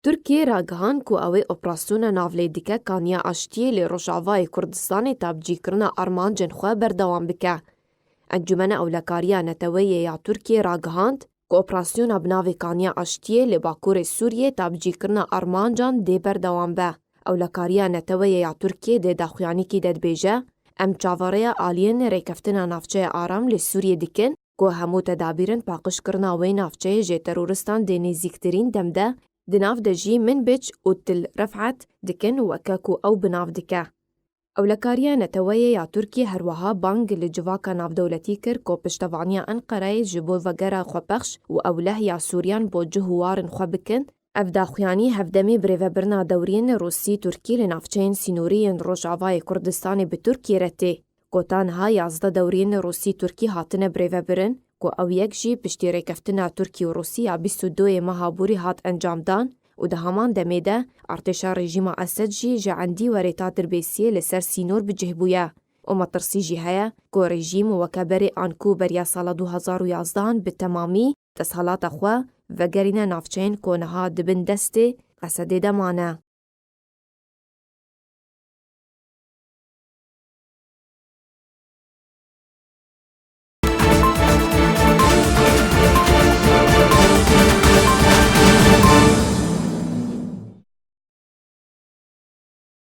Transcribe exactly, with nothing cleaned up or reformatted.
Tirkiye ragihand ku ew ê operasyona navlêdike kaniya aştiyê li Rojavayê Kurdistanê tabcîkirina armancên xwe berdewam bike. Encûmena Ewlekariya Neteweyê ya Tirkiye ragihand ku operasyona bi navê Kaniya Aştiyê li Bakurê Sûriyê tabcîkirina armancan dê berdewam be. Ewlekariya Neteweyê ya Tirkiye dê daxuyanîkî de dibêje, Em çaverêya aliyên rêkeftina navçeya aram li Sûriyê dikin ku hemû tedabîrên paqijkirina wê navçeyê ji terorîstan dê nêzîktirîn dem de di nav de jî Minbic û Til Refat dikin weke ku ew bi nav dike. Ewlekariya Neteweyê ya Tirkiye her wiha bang li civaka navdewletî kir ku piştevaniya Enqereyê ji bo vegera xwepexş û ewleh ya Sûriyan bo cih û warên xwe bikin. Ev daxuyanî hevdemê birêvebirina dewriyên Rûsî-Tirkî li navçeyên sînorî yên Rojavayê Kurdistanê bi Tirkiyê re tê. Ku ta niha yazdeh dewriyên Rûsî-Tirkî hatine birêvebirin, ku ew yek jî piştî rêkeftina Tirkî û Rûsî ya bîst û duyê meha borî hat encamdan û di heman demê de artêşa rejîma Esed jî ji endî werê ta Dirbêsiyê li ser sînor bi cih bûye û metirsî jî heye ku rejîm weke berê anku beriya sala du hazar û yazdehan bi temamî desthilata xwe vegerîne navçeyên ku niha di bin destê Esedê de mane.